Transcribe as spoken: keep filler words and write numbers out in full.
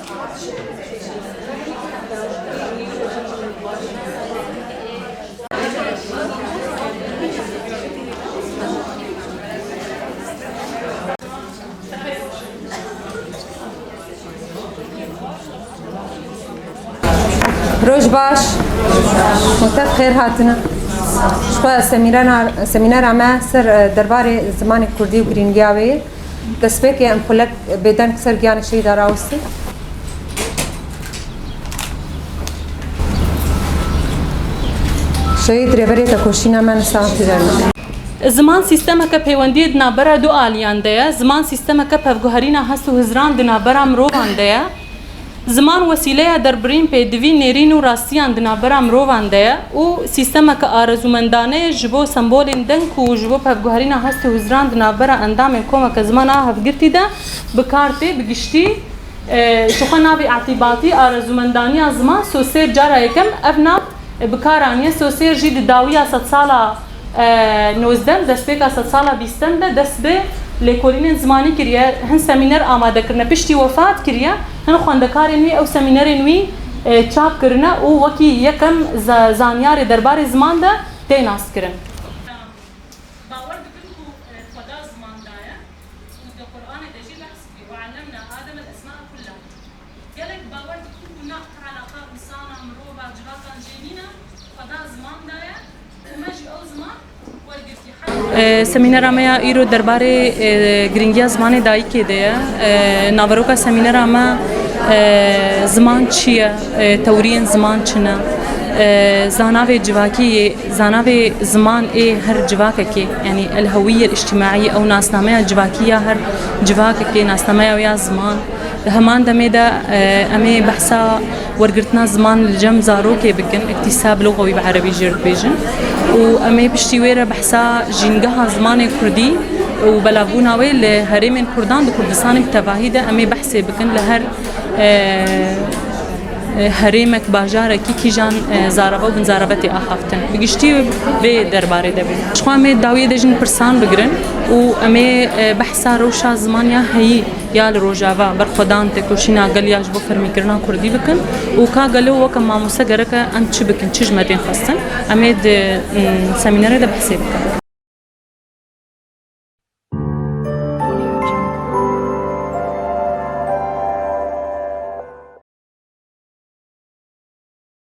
Roj baş. Mekteb xêr hatine. Ji xwe semînera, semînera me ser, e, derbarê zimanê kurdî û girîngiya wê ye. Destpêkê em xulek bêdeng ser giyanê şehîda rawestî. Şehîd rêberê tekoşîna me Nisa Tîrani. Ziman sîstemeke peywendiyê di navbera du aliyan de ye. Ziman sîstemeke pevguherîna hest û hizran di navbera mirovan de ye. Ziman wesîleya derbirîn, pêdivî, nêrîn û rastiyan di navbera mirovan de ye û sîstemeke arezûmendane ye ji bo sembolên deng û ji bo pevguherîna hest û hizran di navbera endamên komeke zimana hevgirtî de bi kar tê. Bi giştî, e, ji xwe navê îtîbatî, arezûmendaniya ziman, Saussure cara yekem ev nav, e, bi kar aniye. Saussure jî di dawiya sedsala e, nozdem, destpêka sedsala bîstem de dest bi lêkolînên zimanî kiriye, hin semîner amade kirine. Piştî wefat kiriye, hin xwendekarên wî ew semînerên wî, e, çap kirine û wekî yekem za-, zanyarê derbarê ziman de tê naskirin. Bawer dikin ku, e, Xweda ziman daye û di Qur'anê de jî behs kiriye, "Ve allemna Adem el-esma'a kullaha." Gelek bawer dikin ku na qehra ka însana, mirova, civakan jê nîne, Xweda ziman daye û me jî ew ziman wergirtî. E, semînera me ya îro derbarê, e, girîngiya zimanê dayikê de ye. E, naveroka semînera me, e, ziman çi ye, e, tewriyên ziman çi ne, e, zanavê civakî yê Zanavê ziman ê her civakekê, yanî el-hewiyye el-îctimaî, ew nasnameya civakî ya her civakekê, nasnameya wê ya ziman. Di heman demê de, e, em ê behsa wergirtina ziman li cem zarokê bikin, îktîsab luxewî bi erebî jê re dibêjin. Û em ê piştî wê re behsa jîngeha zimanê kurdî û belavbûna wê li herêmên kurdan di Kurdistanê bi tevahî de em ê behsê bikin li her, e, e, herêmek, bajarekî kîjan, e, zarava û binzarava tê axaftin. Bi giştî vê derbarê de bê. Ji xwe em ê dawiyê de jî pirsan bigirin û em ê, e, behsa rewşa ziman ya heyî ya li Rojava, berxwedan, têkoşîna gel ya ji bo fermîkirina kurdî bikin û ka gelo weke mamoste gereke em çi bikin, çi ji me tên xwestin, em ê di, mm, semînerê de behsê bikin.